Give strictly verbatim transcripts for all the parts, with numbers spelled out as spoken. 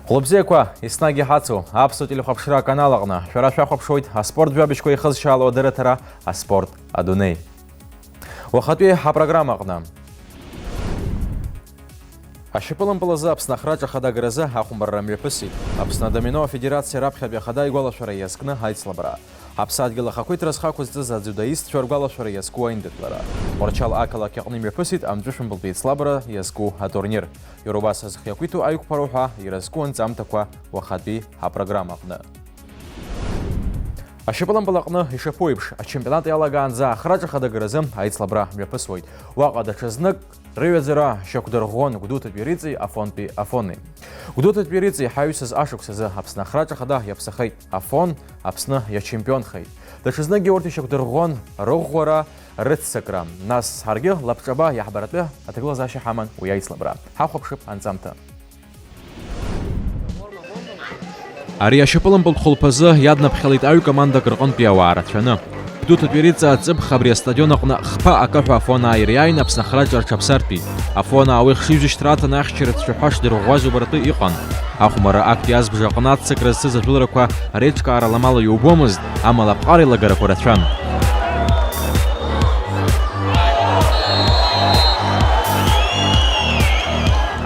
Хәлыбзиақәа, еснагь иҳацу аԥсуа телехәаԥшра аканал аҟны шәара шәахәаԥшуеит аспорт жәабжьқәа ихызшьаало адырраҭара «Аспорт адунеи». Уахатәи ҳапрограммаҟны. Ашьапылампыл азы Аԥсны ахраҿа ахада агаразы ахәмарра мҩаԥысит. Аԥсны адомино афедерациа раԥхьатәи ахада игәалашәара иазкны аицлабра. Ҳаԥсадгьыл ахақәиҭра зхы ақәызҵаз адзюдоистцәа ргәалашәара иазку аиндаҭлара. Тҟәарчал ақалақь аҟны имҩаԥысит амҵәышәымпылтә еицлабра иазку атурнир. Иара убас зхы иақәиҭу аиқәԥароу ҳәа иразку анҵамҭақәа уахатәи ҳапрограммаҟны. Ашьапылампыл аҟны ишаԥу еиԥш, ачемпионат иалагаанӡа ахраҿа ахада агаразы аицлабра мҩаԥысуеит. Уаҟа даҽазнык рыҩаӡара шьақәдырӷәӷәон Гәдоуҭатәи Риҵеи Афонтәи Афони. Гәдоуҭатәи Риҵеи ҳаҩсыз ашықәс азы Аԥсны ахраҿа ахада иаԥсахеит. Афон Аԥсны иачемпионхеит. Даҽазныкгьы урҭ ишьақәдырӷәӷәон рыӷәӷәара, рыццакра. Нас ҳаргьы лабҿаба иаҳбаратәы аҭагылазаашьа ҳаман уи аицлабра. Ҳахәаԥшып анҵамҭа. Ари ашьапылампылтә хәылԥазы иаднаԥхьалеит аҩ командак рҟынтәи ауаа рацәаны. Гәдоуҭатәи Риҵа аҵыԥх абри астадион аҟны хԥа акы ҳәа Афонаа ириааин Аԥсны ахраҿа рҽаԥсартәит. Афонаа уи хшыҩзышьҭра аҭаны ахьчара цәаҳәа шдырӷәӷәаз убарҭы иҟан. Ахәмарра актәи азбжа аҟны аццакра зцыз ажәыларақәа реиҿкаара ламала иубомызт, амала аԥҟара еилагарақәа рацәан.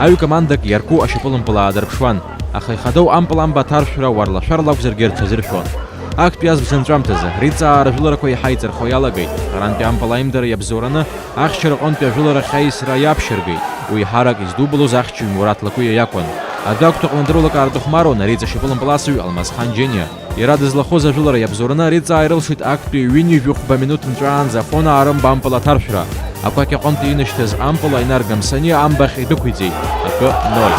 Аҩ командак иарку ашьапылампыл аадырԥшуан, аха ихадоу ампыл амба аҭаршәра уарлашәарла акәзаргьы рҽазыршәон. Актәи азбжа анҵәамҭазы, Риҵаа ржәыларақәа еиҳа иҵырхуа иалагеит. Арантәи ампыл аимдара иабзоураны, ахьчара рҟынтәи ажәыларахь аисра иаԥшьыргеит. Уи ҳарак издубалоз ахьчаҩ Мураҭ Лакәиа иакәын. Адәы ақәҭәаҟны дрылакаартә ихәмаруан ари иҵашьапылампыласҩы Алмазхан Џьениа. Иара дызлахәыз ажәылара иабзоураны Риҵаа ирылшеит актәи ҩынҩажәи хәба минуҭ нҵәаанӡа Афонаа рымба ампыл аҭаршәра. Ақәақь аҟынтәи инашьҭыз ампыл Аинар Гамсаниа амбахь идәықәиҵеит, акы ноль.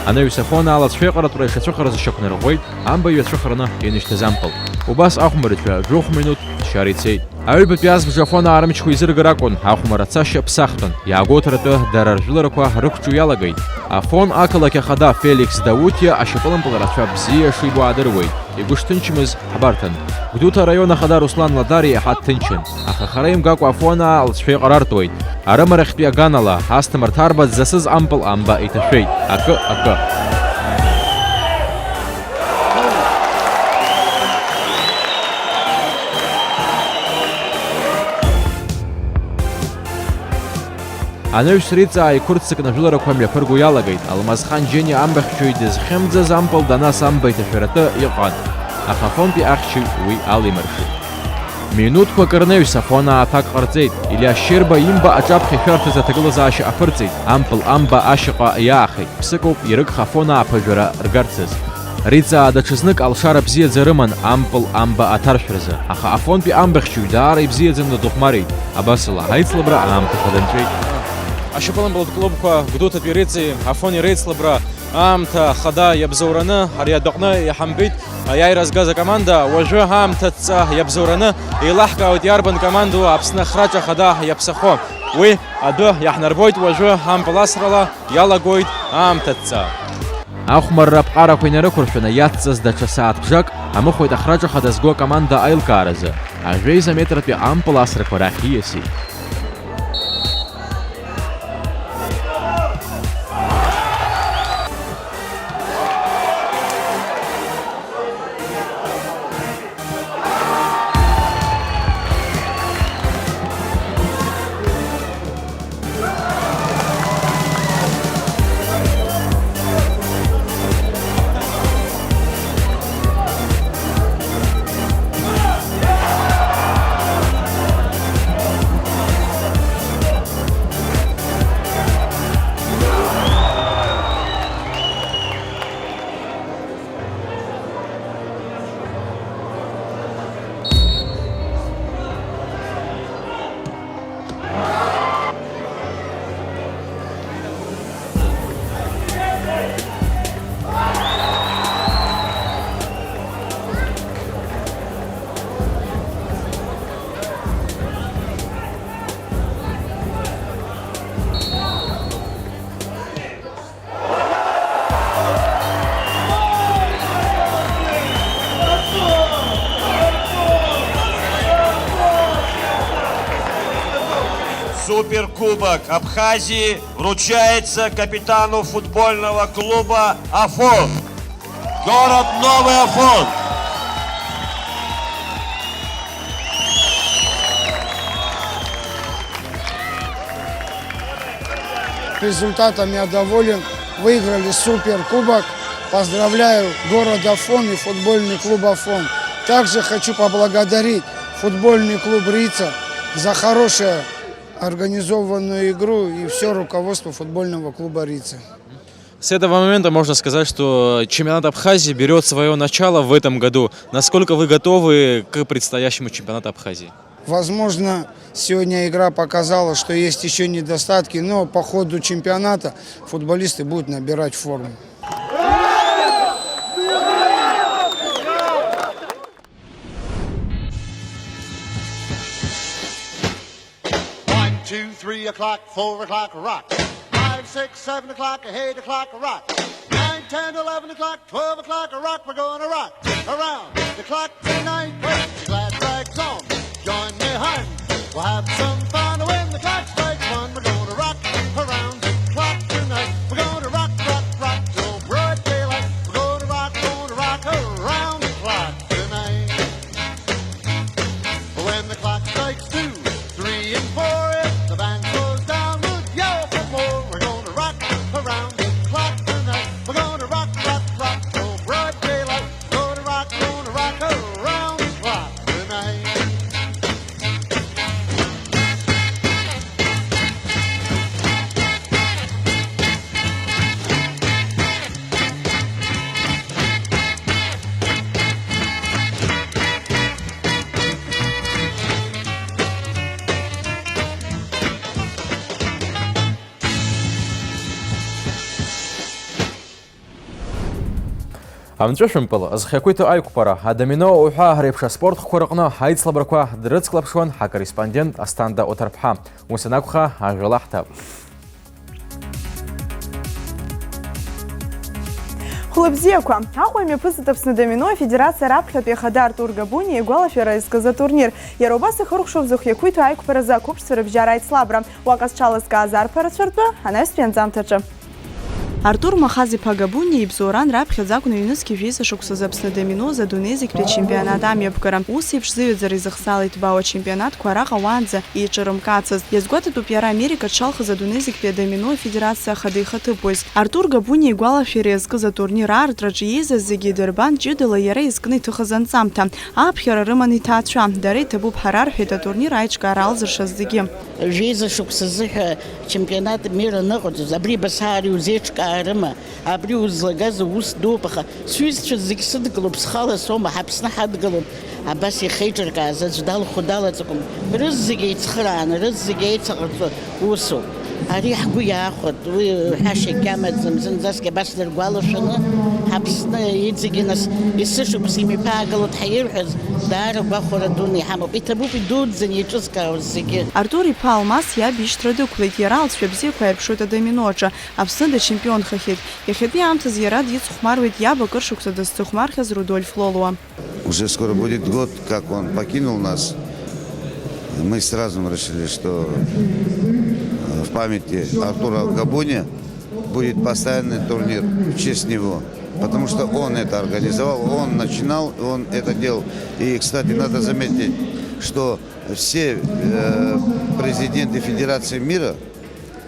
Анаҩс Афонаа лацәеиҟаратәра ишацәыхараз ишьақәнарӷәӷәеит, амба иҩацәыхараны инашьҭыз ампыл. Убас ахәмарыцәа жәохә минуҭ ҭшьара ицеит. Аҩбатәи азбжа Афонаа рымчқәа еизыргар акәын, ахәмарра ацашьа ԥсахтәын. Иаагәоуҭартәы дара ржәыларақәа рықәҿио иалагеит. Афон ақалақь ахада Феликс Даутиа ашьапылампыл рацәа бзиа шибо аадыруеит. Игәышҭынчымыз ҳбарҭан. Гәдоуҭа араион ахада Руслан Ладариа иаҳа дҭынчын. Аха хара имгакәа Афонаа лҵшәа иҟарартәуеит. Арымарахьтәи аганала, Асҭамыр Ҭарба дзасыз ампыл амба иҭашәеит. Акы, акы. Анаҩс Риҵаа иқәырццакны ажәыларақәа мҩаԥырго иалагеит. Алмазхан Џьениа амбахьчаҩ дызхьымӡаз ампыл данас амба иҭашәаратәы иҟан, аха Афонтәи ахьчаҩ уи алимыршеит. Минуҭқәак рнаҩс Афонаа аҭак ҟарҵеит. Илиас Шьерба имба аҿаԥхьа ишәарҭаз аҭагылазаашьа аԥырҵеит, ампыл амба ашьаҟа иаахеит. Ԥсыкоуп ирыгха Афонаа аԥыжәара ргарцаз. Риҵаа даҽазнык алшара бзиаӡа рыман ампыл амба аҭаршәразы, аха Афонтәи амбахьчаҩ даара ибзиаӡаны дыхәмарит, абасала, аицлабра аамҭа хада нҵәеит. Ашьапылампылтә клубқәа Гәдоуҭатәи Риҵеи Афони реицлабра аамҭа хада иабзоураны ари адәаҟны иҳамбеит аиааира згаз акоманда, уажәы аамҭа адҵа иабзоураны еилаҳкаауеит иарбан командоу Аԥсны ахраҿа хада иаԥсахо. Уи адәы иаҳнарбоит уажәы ампыл асрала. Иалагоит аамҭа адҵа. Ахәмарра аԥҟарақәа инарықәыршәаны иацҵаз даҽа сааҭбжак, амыхәеит ахраҿа хада зго акоманда аилкааразы, ажәеиза метратәи ампыл асрақәа рахь ииасит. Суперкубок Абхазии вручается капитану футбольного клуба «Афон». Город Новый Афон. Результатом я доволен. Выиграли суперкубок. Поздравляю город Афон и футбольный клуб Афон. Также хочу поблагодарить футбольный клуб Рица за хорошую организованную игру и все руководство футбольного клуба Рица. С этого момента можно сказать, что чемпионат Абхазии берет свое начало в этом году. Насколько вы готовы к предстоящему чемпионату Абхазии? Возможно, сегодня игра показала, что есть еще недостатки, но по ходу чемпионата футболисты будут набирать форму. One, two, three o'clock, four o'clock, rock. Five, six, seven o'clock, eight o'clock, rock. Nine, ten, eleven o'clock, twelve o'clock, rock. We're gonna rock around the clock tonight. Put your glad rags on, join me, hun. We'll have some fun when the clock strikes one. We're gonna rock around the clock tonight. We're gonna rock, rock, rock till broad daylight. We're gonna rock, gonna rock around the clock tonight. When the clock strikes two, three and four, if the band slows down, we'll yell for more. We're gonna rock around the clock tonight. We're gonna rock, rock, rock till broad daylight. Gonna rock, gonna rock around the clock tonight. Амҵәышәымпыл, зхы иақәиҭу аиқәԥара, адомино уҳәа реиԥш аспорт хкқәа рҟны аицлабрақәа дрыцклаԥшуан ҳакорреспондент Асҭанда Оҭарԥҳа. Ус анакәха, ажәала ҳҭап. Хәлыбзиақәа! Аҟәа имҩаԥысит Аԥсны адомино афедерациа раԥхьатәи ахада Артур Габуниа игәалашәара иазкыз атурнир. Иара убас ихыркәшоуп зхы иақәиҭу аиқәԥаразы ақәыԥшцәа рыбжьара аицлабра. Уаҟа зҽалазкааз арԥарацәа ртәы анаҩстәи анҵамҭаҿы. Артур Махаз-иԥа Габуниа ибзоуран раԥхьаӡа акәны ҩнызқьи жәеиза шықәсазы Аԥсны адомино азы адунеи зегьтәи ачемпионат амҩаԥгара. Ус еиԥш зыҩаӡара изыхзаалеит ҭбаау ачемпионатқәа араҟа уаанӡа еиҿырымкаацызт. Иазгәаҭатәуп иара Америка дшалхыз адунеи зегьтәи адомино афедерациа ахада ихаҭыԥуаҩс. Артур Габуниа игәалашәара иазкыз атурнир аартраҿы иеизаз зегьы идырбан ҷыдала иара изкны иҭыхыз анҵамҭа. Ааԥхьара рыман иҭаацәа. Дара иҭабуп ҳәа рарҳәеит атурнир аиҿкаара алзыршаз зегьы. Жәеиза шықәса азыҳәа чемпионат мира аныҟаҵоз, абри Басар иузеиҿкаарыма? Абри узлагаз аус дууп, аха сҩызцәа зегь сыдгылоуп, схала соума, ҳАԥсны ҳадгылоуп. Абас иахеиҿыркааз аӡә далху далаҵакәым. Рызегь еицхырааны, рызегь еицаҟарҵо усуп. Ари ҳгәы иаахәоит, уи ҳәашьагь амаӡам, зынӡаск абас дыргәалашәаны, ҳАԥсны иҵегьы нас есышықәса имҩаԥаагалоит ҳәа ирҳәаз даара гәахәара дуны иҳамоуп. Иҭабуп идуӡӡаны еиҿызкаауаз зегьы. Артур иԥа Алмас иаб ишьҭра дықәлеит, иара алҵшәа бзиақәа аирԥшуеит адомино аҿы. Аԥсны дачемпионхахьеит. Иахьатәи аамҭазы иара дицхәмаруеит иаб акыр шықәса дызцыхәмархьаз Рудольф Лолуа. Уже скоро будет год, как он покинул нас. Мы с разом решили, что э, в памяти Артура Габуни будет постоянный турнир в честь него. Потому что он это организовал, он начинал, он это делал. И, кстати, надо заметить, что все э, президенты Федерации мира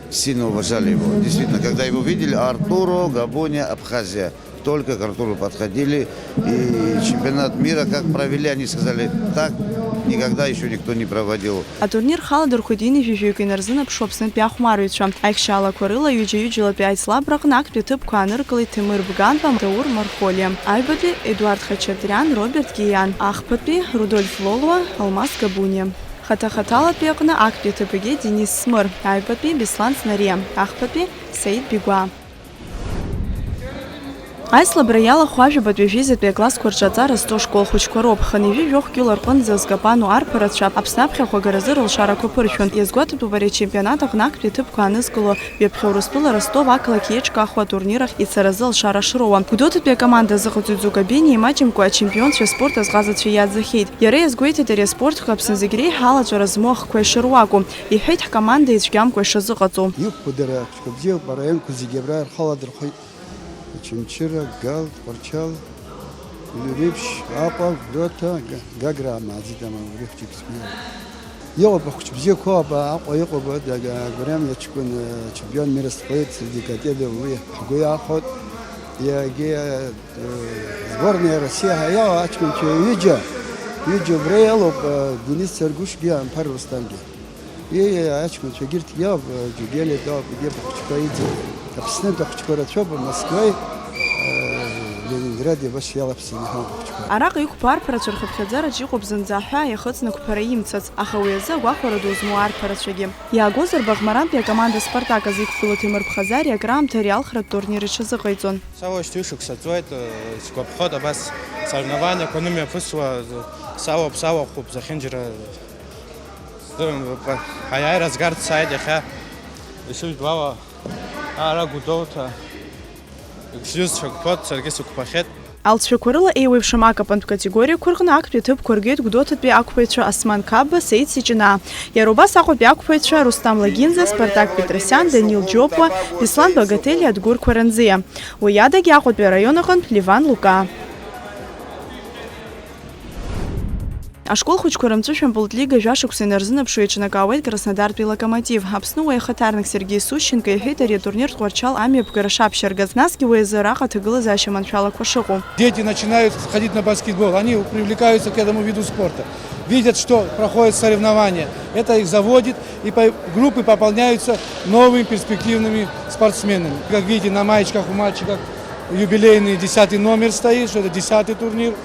сильно уважали его. Действительно, когда его видели, Артуро, Габония, Абхазия, только к Артуру подходили. И чемпионат мира, как провели, они сказали, так никогда еще никто не проводил. Атурнир халадырхәит ҩынҩажәаҩык инарзынаԥшуа Аԥснытәи ахәмарҩцәа. Аихшьаалақәа рыла ҩыџьа-ҩыџьалатәи аицлабраҟны актәи аҭыԥқәа ааныркылеит Ҭемыр Бганба, Даур Мархолиа, аҩбатәи Едуард Хачатриан, Роберт Гиан, ахԥатәи Рудольф Лолуа, Алмас Габуниа. Хаҭа-хаҭалатәи аҟны актәи аҭыԥ агеит Денис Смыр, аҩбатәи Беслан Знариа, ахԥатәи Саид Бигәаа. Аицлабра иалахәу ажәабатәи жәеизатәи аклассқәа рҿы аҵара зҵо ашкол хәыҷқәа роуп. Хынҩажәи жәохә кьыла рҟынӡа зкапану арԥарацәа Аԥсны аԥхьахә агаразы рылшарақәа ԥыршәон. Иазгәаҭатәуп ари ачемпионат аҟны актәи аҭыԥқәа аанызкыло, ҩаԥхьа Урыстәыла Ростов ақалақь еиҿкаахо атурнир ахь ицаразы алшара шроуа. Гәдоуҭатәи акоманда азыҟаҵаҩ Ӡука Бениа имаҷымкәа ачемпионцәа аспорт азҟазацәа иаӡахьеит. Иара иазгәеиҭеит ари аспорт хкы Аԥсны зегь реиҳа алаҵәара змоу ахқәа ишыруаку. Иҳәеит, ҳкоманда ицәгьамкәа ишазыҟаҵо. Иқәԥо дара ахәыҷқәа бзиақәа, араионқәа зегьы абра ирхала дырхәеит. Очамчыра, Гал, Тҟәарчал, Ҩнеиԥш, Аҟәа, Гәдоуҭа, Га-, Гаграа мааӡеит, ама убри хәҷык сгәы иалоуп. Иҟоуп ахәыҷ бзиақәоуп, Аҟәа иҟоуп, Га-, Гәырам иаҷкәын, э, чемпион мира схеит, среди категорий уи ҳгәы иахәоит. Иагьы, э, сборная России ҳәа иҟоу аҷкәынцәа ҩыџьа, ҩыџьа убра иалоуп, э, Денис Саргәышгьы, Амԥар Русҭангьы. Иеи, аҷкәынцәа егьырҭгьы ауп, Џьугели дауп, егьи ахәыҷқәа иӡит. Аԥснынтә ахәыҷқәа рацәоуп, Москвеи, Ленингради абас иалаԥсан иҳауп ахәыҷқәа. Араҟа иқәԥо арԥарацәа рхыԥхьаӡараҿ иҟоуп зынӡа аҳәаа иахыҵны қәԥара имцац, аха уи азы агәахәара ду змоу арԥарацәагьы. Иаагозар, Баӷмарантәи акоманда Спартак азы иқәгылоу Ҭемыр Ԥхазариа акраамҭа ари алхратә турнир иҽазыҟаиҵон. Сауашьҭыҩ шықәса ҵуеит, сгәаԥхоит абас соревнованиақәа анымҩаԥысуа, сауоуп, сауахәуп, зехьынџьара. Здырам, ҳаиааира азгарц сааит иахьа, ишыжәдуала, ара Гәдоуҭа, сҩызцәа гәԥоит, саргьы сықәԥахьеит. Алҵшәақәа рыла еиуеиԥшым акапантә категориақәа рҟны актәи аҭыԥқәа ргеит Гәдоуҭатәи ақәԥаҩцәа Осман Қапба, Сеид Сиҷынаа. Иара убас Аҟәатәи ақәԥаҩцәа Рустам Лагинза, Спартак Петросиан, Данил Џьопуа, Беслан Багателиа, Адгәыр Қәаранӡиа. Уи адагьы Аҟәатәи араион аҟынтә Леван Лука. Ашкол хәыҷқәа рымҵәышәымпылтә лига жәашықәса инарзынаԥшуа еиҿнакаауеит Краснодартәи Локомотив. Аԥсны уи ахаҭарнак Сергеи Сущенко иҳәеит ари атурнир Тҟәарчал амҩаԥгара шаԥшьаргаз, насгьы уи азы араҟа аҭагылазаашьа маншәалақәа шыҟоу. Дети начинают ходить на баскетбол, они привлекаются к этому виду спорта, видят, что проходят соревнования. Это их заводит, и по-, группы пополняются новыми перспективными спортсменами. Как видите, на маечках у мальчиков юбилейный десятый номер стоит, что это десятый турнир.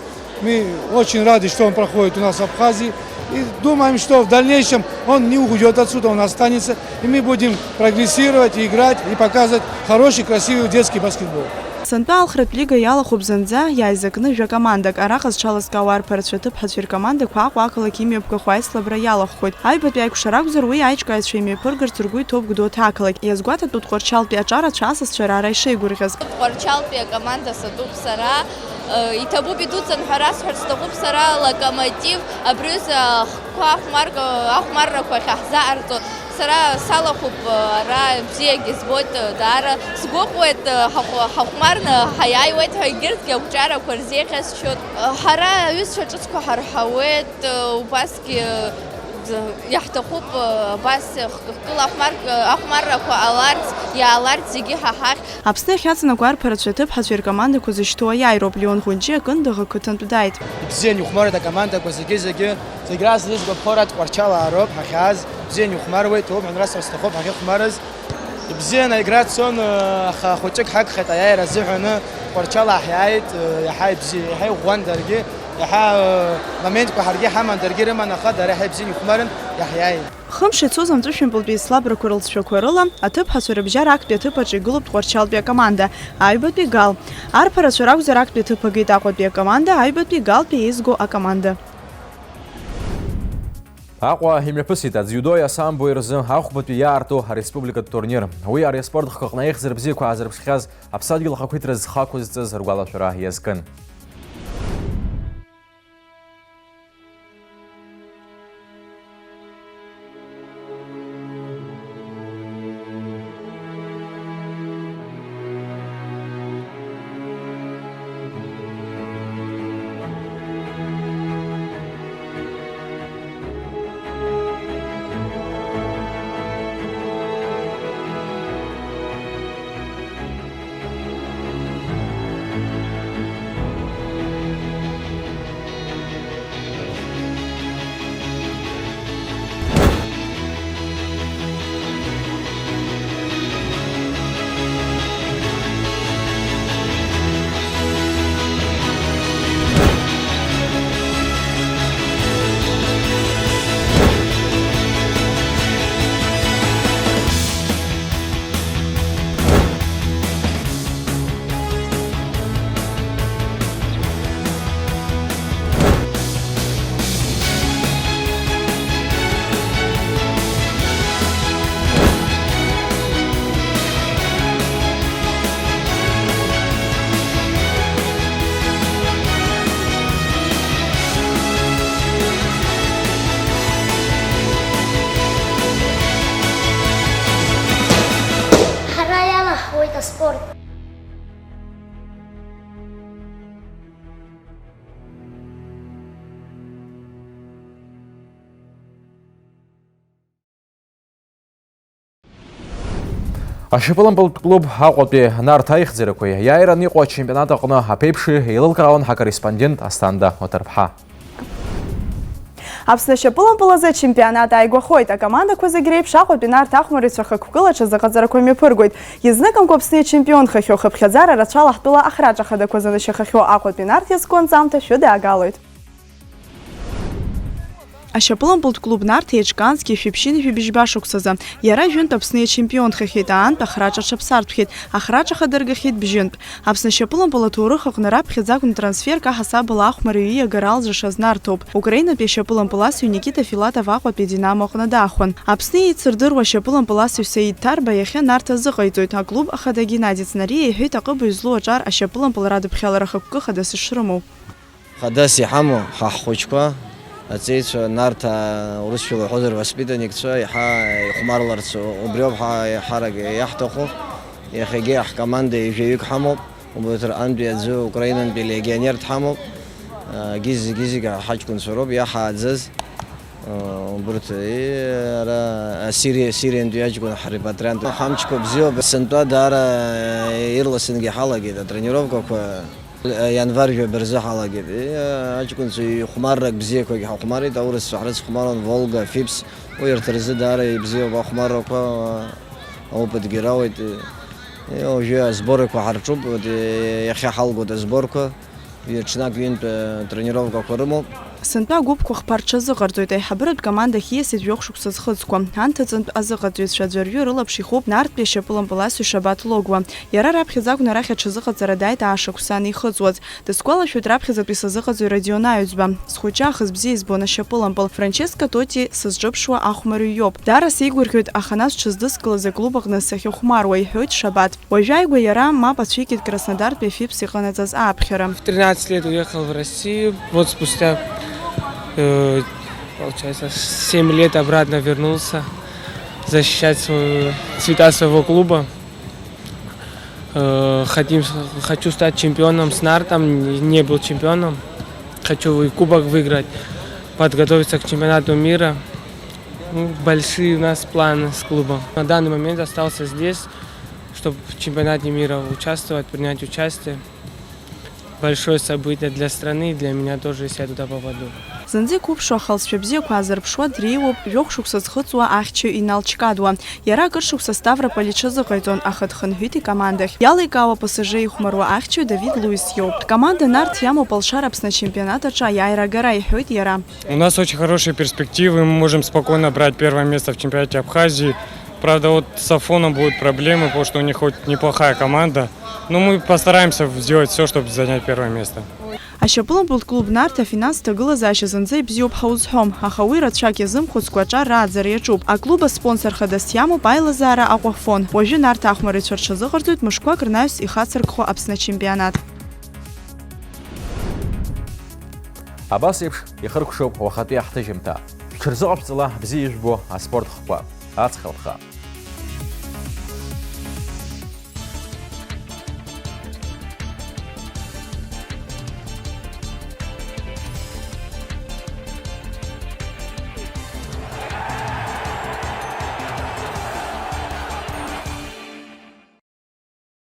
Мы очень рады, что он проходит у нас в Абхазии. И думаем, что в дальнейшем он не уйдёт отсюда, он останется. И мы будем прогрессировать, и играть, и показывать хороший, красивый детский баскетбол. Сынтәа алхратә лига иалахәуп зынӡа иааизакны жәа-командак. Араҟа зҽалазкаауа арԥарацәа аҭыԥҳацәеи ркомандақәа Аҟәа ақалақь имҩаԥгахо аицлабра иалахәхоит. Аҩбатәи аиқәшара акәзар, уи аиҿкааҩцәа имҩаԥыргарц ргәы иҭоуп Гәдоуҭа ақалақь. Иазгәаҭатәуп Тҟәарчалтәи аҿарацәа асасцәа раара ишеигәырӷьаз. Тҟәарчалтәи акоманда сатәуп сара. Э, иҭабуп, идуӡӡан ҳәа расҳәарц сҭахуп сара, Локомотив, абри аҩыза ахқәа ахәмарк-, ахәмаррақәа ахьаҳзааҟарҵо. Сара салахәуп, э, ара бзиагьы збоит, э, даара сгәыӷуеит, э, ҳахә-, ҳахәмарны ҳаиааиуеит ҳәа егьырҭгьы ақәҿиарақәа рзеиӷьасшьоит. Э, ҳара аҩызцәа ҿыцқәа ҳарҳауеит, э, убасгьы, э, иаҳҭахуп, э, абас хкыла ахәмарк-, ахәмаррақәа ҟаларц, иааларц зегьы ҳа ҳахь. Аԥсны ахьаҵанакуа арԥарацәа аҭыԥҳацәеи ркомандақәа зышьҭоу аиааироуп. Леон Ӷәынџьиа Кындыӷ ақыҭантә дааит. Ибзиан ихәмаруеит акомандақәа зегьы-зегьы. Зегь раасҭа зысгәаԥхо ара Тҟәарчалаа роуп ҳахьааз. Бзиан ихәмаруеит, ҭоуп ҳәа расҳәар сҭахуп ҳахьыхәмарыз. Ибзиан аигра цон, аха хәыҷык ҳагхеит аиааира азыҳәаны. Тҟәарчалаа ҳиааит, иаҳа ибзиа, иаҳа иӷәӷәан даргьы, иаҳа моментқәа ҳаргьы ҳаман, даргьы рыман, аха дара иаҳа ибзиан ихәмарын, иаҳиааит. Хымш ицоз амҵәышәымпылтәи еицлабрақәа рылҵшәақәа рыла, аҭыԥҳацәа рыбжьара актәи аҭыԥ аҿы игылоуп Тҟәарчалтәи акоманда, аҩбатәи Гал. Арԥарацәа ракәзар, актәи аҭыԥ агеит Аҟәатәи акоманда, аҩбатәи Галтәи еизго акоманда. Аҟәа имҩаԥысит адзиудои асамбои рзы ахәбатәи иаарту ареспубликатә турнир. Уи ари аспорт хкы аҟны аихьӡара бзиақәа аазырԥшхьаз аԥсадгьыл ахақәиҭра зхы ақәызҵаз ргәалашәара иазкын. Ашьапылампылтә клуб Аҟәатәи Нарҭ аихьӡарақәеи иааираны иҟоу ачемпионат аҟны аԥеиԥши еилылкаауан ҳакорреспондент Асҭанда Оҭарԥҳа. Аԥсны ашьапылампыл азы ачемпионат ааигәахоит. Акомандақәа зегь реиԥш Аҟәатәи Нарҭ ахәмарыҩцәа хықәкыла аҽазыҟаҵарақәа мҩаԥыргоит. Изныкымкәа Аԥсны ичемпионхахьоу, хыԥхьаӡара рацәала ҳтәыла ахраҿахадақәа занашьахахьоу Аҟәатәи Нарҭ иазку анҵамҭа шәыдаагалоит. Ашьапылампылтә клуб Нарҭ еиҿкаанӡгьы шәиԥшьынҩажәи быжьба шықәсазы. Иара жәынтә Аԥсны иачемпионхахьеит, аантә ахраҿ аҽаԥсартәхьеит, ахраҿ ахадыргахьеит бжьынтә. Аԥсны ашьапылампыл аҭоурых аҟны раԥхьаӡа акәны трансферк аҳасабала ахәмарыҩы иагара алҵшаз нарҭоуп. Украинатәи ашьапылампыласҩы Никита Филатов Аҟәатәи Динамо аҟны даахәан. Аԥсны еицырдыруа ашьапылампыласҩы Саид Ҭарба иахьа Нарҭ азыҟаиҵоит. Аклуб ахада Геннади Цнариа иҳәеит аҟыбаҩ злоу аҿар ашьапылампылра адыԥхьалара хықәкы хадас ишрымоу. Хадас иҳамоу ҳа ҳхәыҷқәа, аҵеицәа, Нарҭаа, урысшәала уҳәозар, воспитанникцәа иаҳа ихәмарларц, убриоуп ҳа еиҳарак иаҳҭаху. Иахьагьы ҳкоманда ҩажәаҩык ҳамоуп, убарҭ рҟынтәи аӡәы украинантәи легионер дҳамоуп. Егьи зегьы-зегьы ҳаҷкәынцәа роуп иаҳааӡаз. Убарҭ, и, ара асириа-, асириантәи аҷкәын ҳрепатриант. Ҳамчқәа бзиоуп, сынтәа даара ирласынгьы ҳалагеит атренировкақәа. Ианвар жәаба рзы ҳалагеит. Иа-, аҷкәынцәа ихәмаррак бзиақәагь ҳахәмарит, аурысцәа ҳрыцхәмаруан, Волга, Фипс, уи урҭ рзы даара ибзиоуп ахәмаррақәа, аопытгьы рауеит. Иа-, уажәы асборқәа ҳарҿуп, вот, иа-, иахьа ҳалгоит асборқәа, ҩы-ҽнак ҩынтә, э, тренировкақәа рымоуп. Сынтәа агәыԥқәа хԥа рҽазыҟарҵоит, аиҳабыратә командахь ииасит жәохә шықәса зхыҵқәа. Анҭыҵынтә азыҟаҵаҩцәа аӡәырҩы рылаԥш ихуп Нарҭтәи ашьапылампыласҩы Шабаҭ Логәуа. Иара раԥхьаӡа акәны арахь аҽазыҟаҵара дааит аашықәса анихыҵуаз. Дысгәалашәоит раԥхьаӡатәи сазыҟаҵаҩ Родион Аҩӡба. Схәыҷы аахыс бзиа избон ашьапылампыл. Франческо Тоти сызҿыԥшуа ахәмарҩы иоуп. Даара сеигәырӷьоит, аха нас сҽыздыскылаз аклуб аҟны сахьыхәмаруа, иҳәоит Шабаҭ. Уажәы ааигәа иара мап ацәикит Краснодартәи Фипс иҟанаҵаз ааԥхьара. В тринадцать лет уехал в Россию. Вот спустя, э, получается, семь лет обратно вернулся защищать свою, цвета своего клуба. Э, хотим, хочу стать чемпионом с Нартом, не был чемпионом. Хочу и кубок выиграть, подготовиться к чемпионату мира. Ну, большие у нас планы с клубом. На данный момент остался здесь, чтобы в чемпионате мира участвовать, принять участие. Большое событие для страны и для меня тоже, если я туда попаду. Зынӡа иқәыԥшу ахалҵшәа бзиақәа аазырԥшуа дреиуоуп жәохә шықәса зхыҵуа ахьчаҩ Инал Чкадуа. Иара акыр шықәса Ставрополь иҽазыҟаиҵон, аха дхынҳәит икомандахь. Иаликаауа П С Ж ихәмаруа ахьчаҩ Давид Луис иоуп. Дкоманда Нарҭ иамоуп алшара Аԥсны ачемпионат аҿы аиааира агара, иҳәоит иара. У нас очень хорошие перспективы, мы можем спокойно брать первое место в чемпионате Абхазии. Правда, вот с Афоном будут проблемы, потому что у них хоть неплохая команда. Но мы постараемся сделать всё, чтобы занять первое место. Ашьапылампылтә клуб Нарҭ афинанстә ҭагылазаашьа зынӡа ибзиоуп ҳаузҳәом, аха уи рацәак иазымхәыцкәа аҿар рааӡара иаҿуп. Аклуб аспонсор хадас иамоуп аилазаара Аҟәафон. Уажәы Нарҭ ахәмарыҩцәа рҽазыҟарҵоит мышқәак рнаҩс ихацыркхо Аԥсны ачемпионат. Абас еиԥш ихыркәшоуп уахатәи аҳҭыжьымҭа. Шәҽырзыҟашәҵала бзиа ижәбо аспорт хкқәа. Аҵх алха!